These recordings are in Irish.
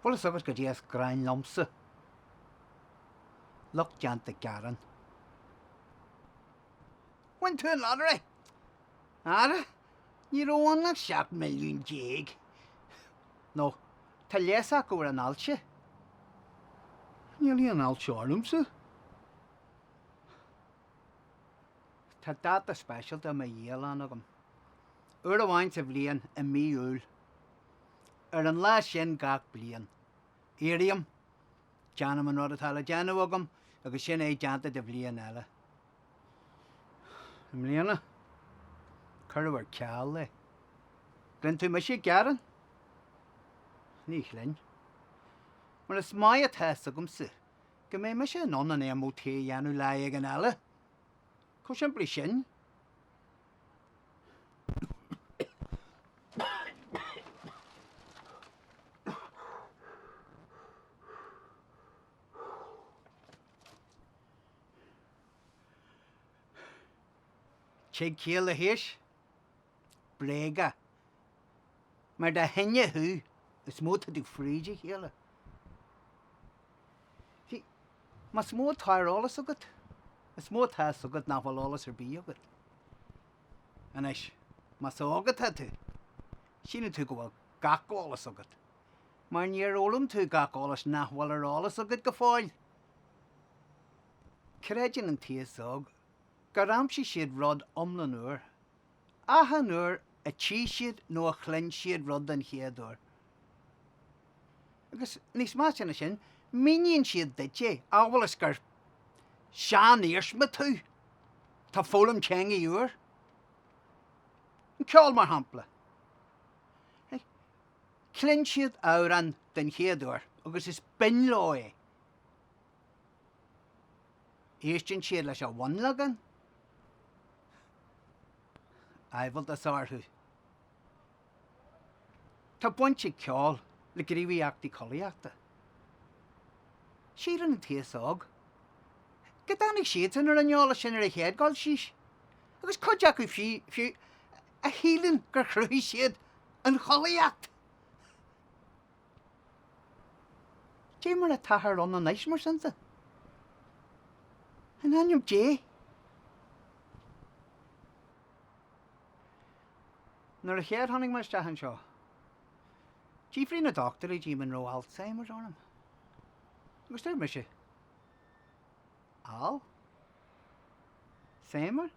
Bhfuil fhios agat goidé is gráin liomsa? Lucht déanta gearán. Bhain tú an lottery! Ara, ní raibh ann ach 17 milliún. Nó, tá leigheas acu ar an ailse. Níl aon ailse ormsa. Tá dáta speisialta i mo dhialann agam. Uair amháin sa bhliain i mí Iúil. Ar an lá sin gach bliain, éirím, déanaim an rud atá le déanamh agam agus sin é déanta do bhliain eile. I mbliana, cuireadh ar ceal é. Gcluin tú mise ag gearán? Ní chluin. Mar is maith atá fhios agamsa go mbeidh mise in ann an MOT a dhéanamh lá éigin eile. Chomh simplí sin. Tig ciall le haois? Bréaga. Mar dá shine thú, is mó atá tú fríd a chéile. See, más mó atá ar eolas agat, is mó atá fhios agat nach bhfuil eolas ar bith agat. Anois, más óg atá tú, síleann tú go bhfuil gach eolas agat, mar níor fhoghlaim tú gach eolas nach bhfuil ar eolas agat go fóill. Creideann an t-aos óg gur aimsigh siad rud iomlán úr, achan uair a tchí siad nó a chluin siad rud den chéad uair. Agus níos measa ná sin, míníonn siad duit é, amhail is gur sean-iarsma tú atá ag foghlaim teangaidh úr. An ceol, mar shampla. Cluin siad amhrán den chéad uair agus is binn leo é. Éisteann siad leis an bhunleagan. Aimhleas orthu. Tá baint ag ceol le gníomhaíochtaí collaíochta. Síleann an t-aos óg go dtáinig siadsan ar an eolas sin ar an chéad dul síos, agus cuid acu fiú a shíleann gur chruthaigh siad an chollaíocht. Dé mar atáthar ann anois, mar sin de? In ainm Dé! Nuair a chéad tháinig mé isteach anseo, d'fhiafraigh na dochtúirí díom an raibh Alzheimer's orm. Agus dúirt mise, Al? Zheimer?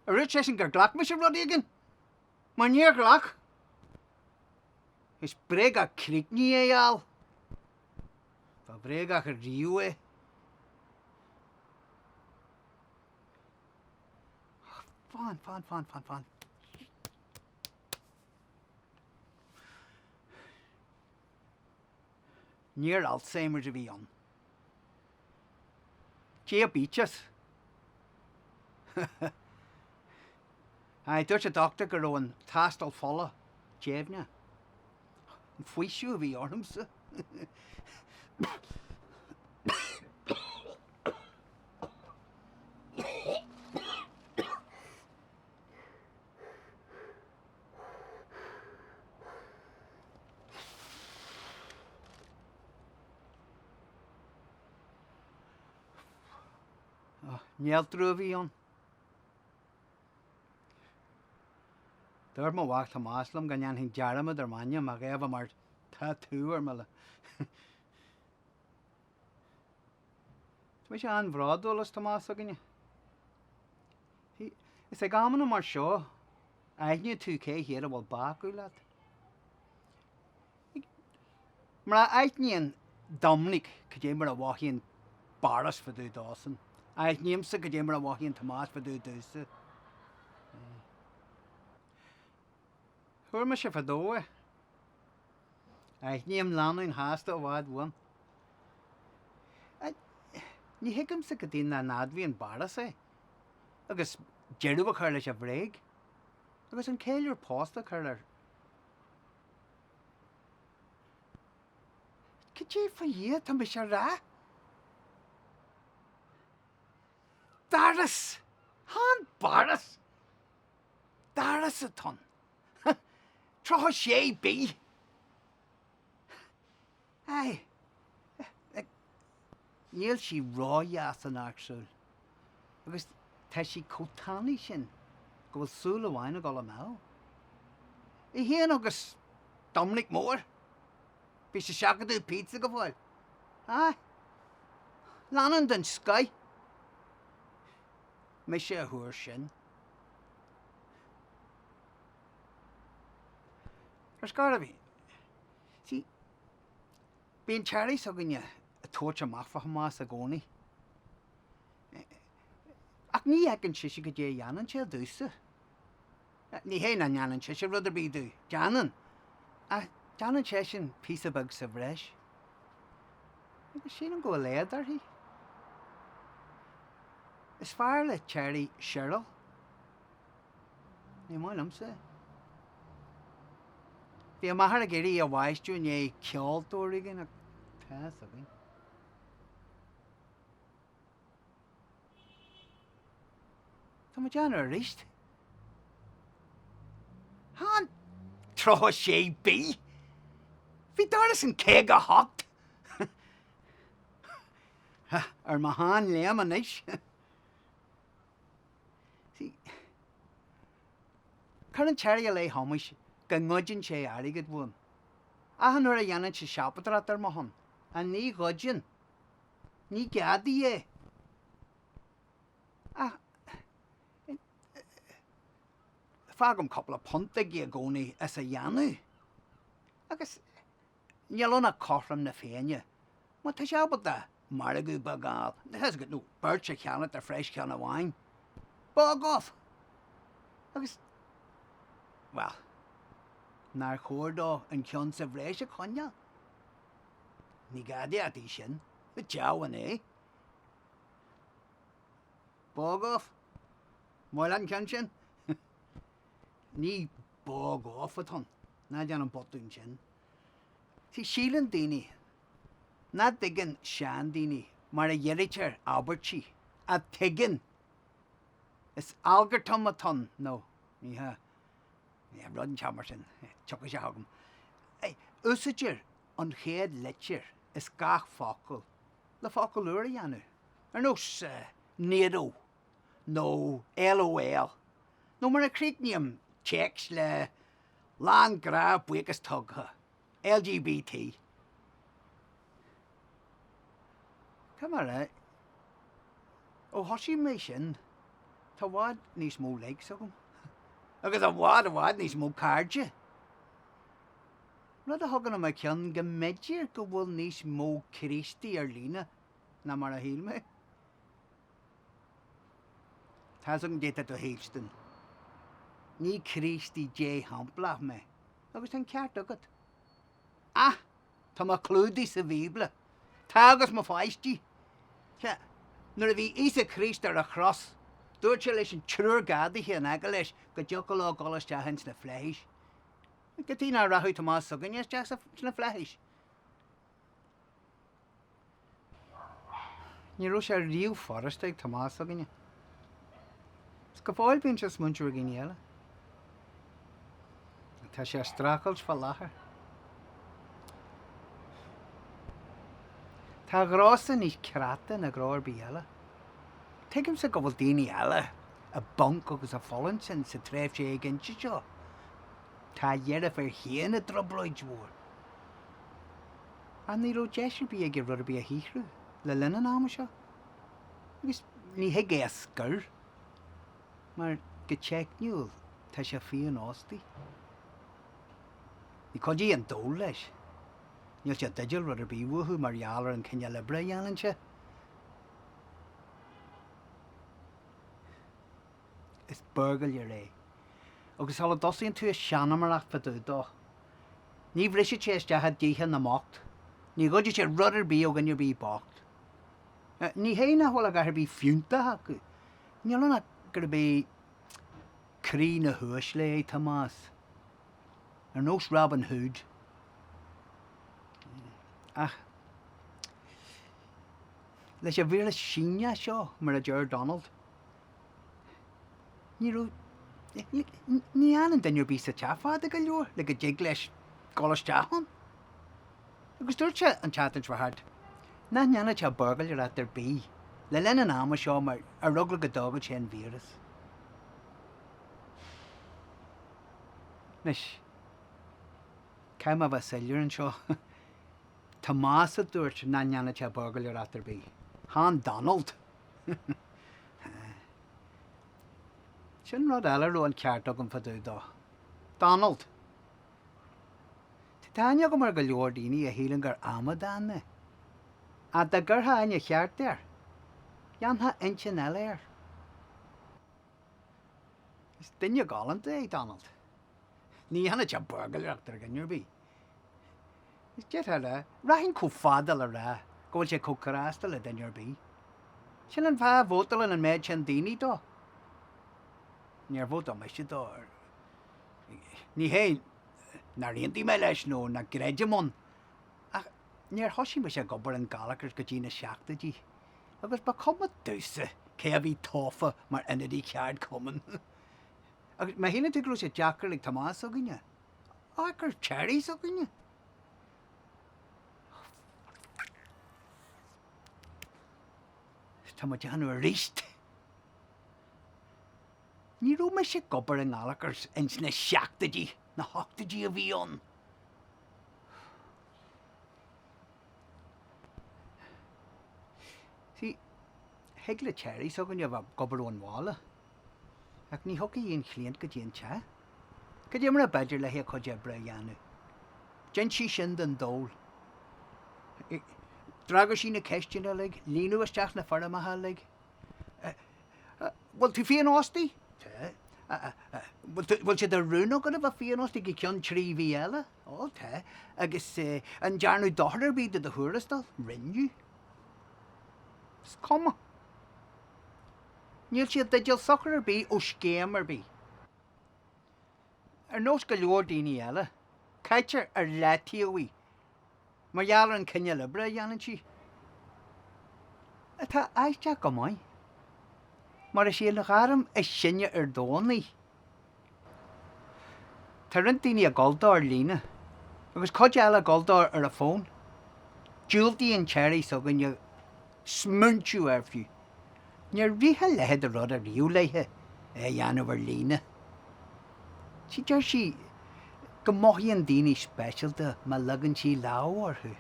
Ar dhúirt seisean gur ghlac mise rud éigin? Mar níor ghlac. Is bréagach críochnaithe é Al. Ba bhréagach ariamh é. Fan, fan, fan, fan, fan. Níor Alzheimer's a bhí ann. Diaibéiteas. Aye, dúirt an dochtúir go raibh an tástáil fola deimhneach. An faoiseamh a bhí ormsa. Néaltrú a bhí ann. Dúirt mo mhac Tomás liom go ndéanfainn dearmad ar m'ainm a gheofá mar tatú ar mo. Tá mise an-bhródúil as Tomás s'againne. Is ag amanna mar seo a aithníonn tú cé hiad a bhfuil bácúil leat. Mar a aithníonn Doimnic cad é mar a mhothaíonn Boris fá dtaobh dósan, aithnímse cad é mar a mhothaíonn Tomás fá dtaobh domhsa. Thuar mise fadó é. Aithním lánúin shásta i bhfad uaim. Ní thuigimse cad chuige nach n-admhaíonn Boris é, agus deireadh a chur leis an bhréig, agus an ceiliúr pósta a chur ar. Cad é fá Dhia atá mise a rá? Doras! Chan Boris! Doras atá ann. 36 B! Aye. Níl sí ródheas san amharc súl. Agus tá sí chomh tanaí sin go bhfuil súil amháin ag dul amú. Í féin agus Doimnic Mór. Bhí sé seachadadh pizza go fóill. Aye. Lánúin den scoith. Mise a thuar sin. Ar scor ar bith. See, bíonn Terry s'againne ag tabhairt amach fá Thomás i gcónaí. Ach ní fheiceann sise goidé a dhéanann sé domhsa. Ní hé nach ndéanann sise rud ar bith domh, déanann. Ach déanann seisean píosa beag sa bhreis. Agus sílim go bhfuil éad uirthi. Is fearr le Terry Cheryl. Ní maith liomsa é. Bhí a máthair ag iarraidh í a bhaisteadh i ndiaidh ceoltóir éigin ach tá a fhios againn. Tá mé ag déanamh arís. Chan 36 B! Bhí doras an 58! Ar mo sheanléim anois. See, cuireann Terry i leith Thomáis go ngoideann sé airgead uaim. Achan uair a dhéanann sé siopadóireacht ar mo shon. Ach ní ghoideann. Ní gadaí é. Ach fágaim cúpla punt aige i gcónaí as a dhéanamh. Agus níl ann ach cothrom na Féinne. Má tá sé ábalta margadh beag a fháil, tá fhios agat, nó beirt a cheannacht ar phraghas ceann amháin. Bog off! Agus, bhuel, nár chóir dó an ceann sa bhreis a choinneáil? Ní gadaíocht í sin. Deamhan é. Bog off! Maith leat an ceann sin? Ní bog off atá ann. Ná déan an botún sin. See, síleann daoine nach dtuigeann seandaoine mar a dheirítear abairtí, ach tuigeann. Is algartam atá ann, nó ní hea, rud inteacht mar sin, tiocfaidh sé chugam. Úsáidtear an chéad litir as gach focal le focal úr a dhéanamh, ar nós NATO nó LOL, nó mar a chríochnaím téacs le lán grá buíochas tugtha, LGBT. Cad mar é? Ó thosaigh mé sin, tá i bhfad níos mó likes agam. Agus i bhfad, i bhfad níos mó cairde. Rud a thugann i mo cheann go mb'fhéidir go bhfuil níos mó Críostaí ar líne ná mar a shíl mé. Tá's agam goidé tá tú a shílstin. Ní Críostaí dea-shamplach mé, agus tá an ceart agat. Ach tá mé clúdaithe sa Bhíobla. Tá agus mo pháistí. Sea, nuair a bhí Íosa Críost ar an chros, dúirt sé leis an triúr gadaithe in aice leis go dtiocfadh leo dul isteach ins na flaithis. Cad chuige nach rachadh Tomás s'againne isteach sna flaithis? Ní raibh sé riamh furasta ag Tomás s'againne. Is go fóill bíonn sé ag smaointiú ar dhaoine eile. Tá sé ag streachailt fá láthair. Tá a ghnósa níos creata ná gnó ar bith eile. Tuigimse go bhfuil daoine eile i bponc agus ag fulaingt sin sa tréimhse éiginnte seo. Tá a dheirfiúr féin i dtrioblóid mhór. Ach ní raibh deis ar bith aige rud ar bith a shaothrú le linn an ama seo. Agus ní thig é a scor, mar go teicniúil tá sé féinfhostaithe. Ní chuideoidh an dole leis. Níl sé i dteideal rud ar bith uathu mar gheall ar an chineál oibre a dhéanann sé. Is buirgléir é. Agus sula dtosaíonn tú ag seanmóireacht fá dtaobh dó, ní bhrisfidh sé isteach i dtithe na mbocht, ní ghoidfidh sé rud ar bith ó dhuine ar bith bocht. Ní hé nach bhfuil a dhath ar bith fiúntach acu, níl ann ach gurb é croí na huaisle é Tomás. Ar nós Robin Hood. Ach leis an víreas Síneach seo, mar a deir Donald, Ní raibh, ní fhanann duine ar bith sa teach fada go leor le go dtig leis dul isteach ann. Agus dúirt sé an tseachtain seo thart nach ndéanfadh sé buirgléireacht ar bith le linn an ama seo mar ar eagla go dtógfadh sé an víreas. Anois, caithfidh mé a bheith soiléir anseo. Tomás a dúirt nach ndéanfadh sé buirgléireacht ar bith, chan Donald. Sin rud eile a raibh an ceart agam fá dtaobh dó. Donald. Tá aithne agam ar go leor daoine a shíleann gur amadán é. Ach dá gcuirfeá aithne cheart air, dhéanfá intinn eile air. Is duine galánta é Donald. Ní dhéanfadh sé buirgléireacht ar dhuine ar bith. Is d'fhéadfá a rá, rachainn chomh fada le rá go bhfuil sé chomh grásta le duine ar bith. Sin an fáth a vótálann an méid sin daoine dó. Níor vótáil mise dó. Ní hé nár aontaigh mé leis nó nach gcreidim ann, ach níor thosaigh mise ag obair in Gallagher's go dtí na seachtóidí, agus ba chuma domhsa cé a bhí tofa mar ionadaí ceardchumainn. Agus má shíleann tú go raibh sé deacair ag Tomás s'againne, amharc ar Terry s'againne. Tá mé ag déanamh aríst. Ní raibh mise ag obair i nGallagher's ins na seachtóidí, na hochtóidí a bhí ann. See, thig le Terry s'againne a bheith ag obair ón bhaile, ach ní thiocfaidh aon chliant go dtí an teach. Cad é mar ab fhéidir léi a cuid oibre a dhéanamh? Dhein sí sin den diabhal. D'fhreagair sí na ceisteanna uilig, líonadh isteach na foirmeacha uilig. Bhfuil tú féinfhostaí? Tá. Bhfuil sé de rún agat a bheith féinfhostaí go ceann 3 mhí eile? Ó, tá. Agus an ndearnadh dochar ar bith do do thuarastal? Rinneadh. Is cuma. Níl sí i dteideal sochar ar bith ó scéim ar bith. Ar nós go leor daoine eile, caitear ar leataobh í mar gheall ar an cineál oibre a dhéanann sí, atá aisteach go maith, mar is í an ghairm is sine ar domhan í. Tá roinnt daoine ag dul dó ar líne, agus cuid eile ag dul dó ar a fón. Diúltaíonn Terry s'againne smaointiú air fiú. Níor rith a leithéid de rud ariamh léi é a dhéanamh ar líne. See, deir sí go mothaíonn daoine speisialta má leagann sí lámh orthu.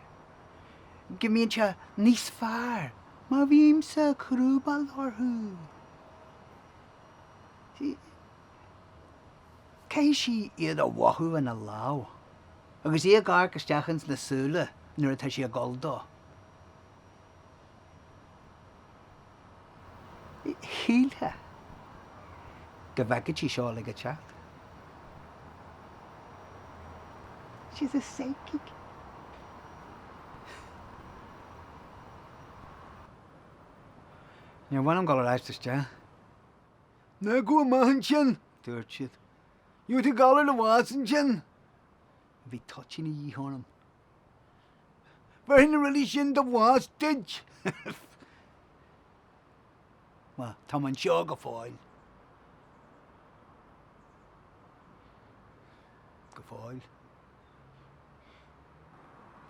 Go mbíonn sé níos fearr má bhímse ag crúbáil orthu. See, caithfidh sí iad a mhothú ina lámh agus í ag amharc isteach ins na súile nuair atá sí ag dul dó. Shílfeá go bhfeicfeadh sí seo uilig ag teacht. She's a psychic. Níor mhaith liom dul ar ais isteach. Ná gabh amach ansin, dúirt siad. Gheobhaidh tú galar na bhás ansin. Bhí toitín a dhíth orm. Bhéarfaidh na rudaí sin do bhás duit! Bhuel, tá mé anseo go fóill. Go fóill.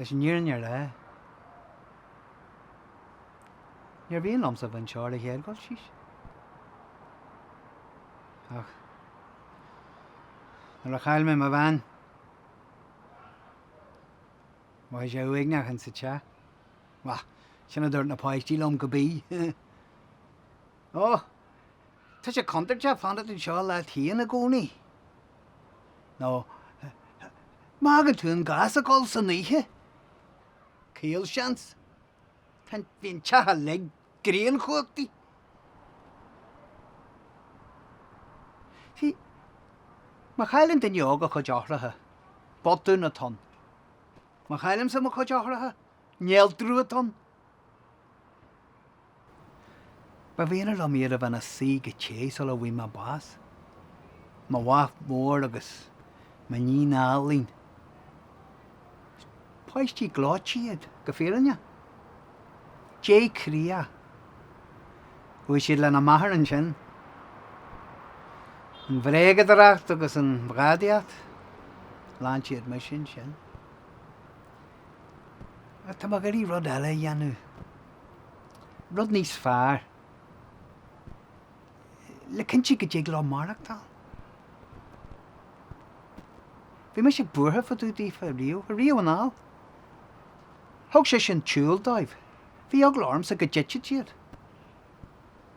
Leis an fhírinne a rá, níor mhian liomsa a bheith anseo ar an chéad dul síos. Ach nuair a chaill mé mo bhean, Mhothaigh sé uaigneach insa teach. Bhuel, sin a dúirt na páistí liom go bí. Ó, tá sé contúirteach fanacht anseo leat féin i gcónaí. Nó, má fhágann tú an gas ag gol san oíche, caolseans. Tá, bhí an teach uilig grianchumhachtaithe. See, má chailleann duine óg a chuid eochracha, botún atá ann. Má chaillimse mo chuid eochracha, néaltrú atá ann. Ba mhian liom iad a bheith ina suí go te sula bhfaighidh mé bás. Mo mhac mór agus m'iníon álainn. Is páistí gleoite iad, go fírinneach. Dé-chroíoch. Chuaigh siad lena máthair ansin. An bhréagadóireacht agus an ghadaíocht, lean siad mise ansin. Ach tá mé ag iarraidh rud eile a dhéanamh. Rud níos fearr. Le cinntiú go dtig leo maireachtáil. Bhí mise buartha fá dtaobh daofa riamh, riamh anall. Thug sé sin tsiúl dóibh. Bhí eagla ormsa go dtitfeadh siad.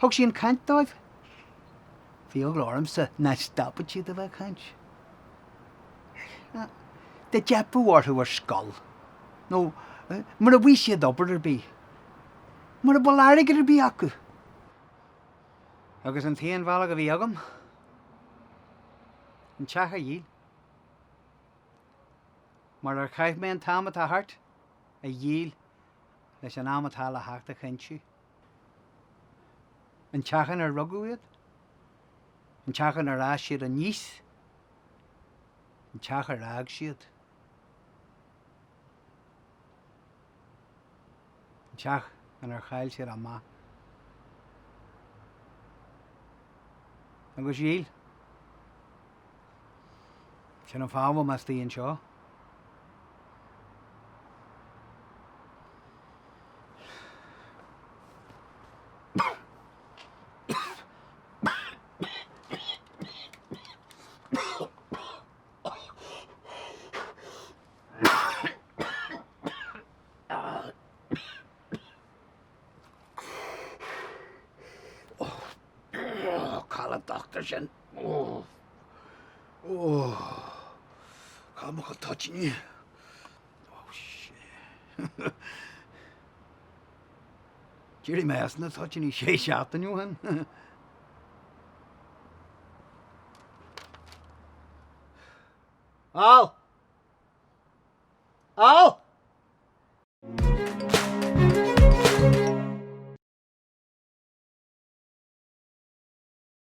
Thug sí an chaint dóibh. Bhí eagla ormsa nach stopfadh siad a bheith ag caint. Dá dteipfeadh orthu ar scoil, nó mura bhfaigheadh siad obair ar bith, mura bhfuil airgead ar bith acu. Agus an t-aon bhealach a bhí agam, an teach a dhíol. Mar ar chaith mé an t-am atá thart a dhíol leis an am atá le theacht a chinntiú. An teach inar rugadh iad, an teach inar fhás siad aníos, an teach ar fhág siad, an teach inar chaill siad a maith. Agus dhíol. Sin an fáth a bhfuil mé istigh anseo. Cá bhfuil an dochtúir sin? Cá bhfuil mo chuid toitíní? Oh shit. D'éirigh mé as na toitíní sé seachtaine ó shin. Al! Al!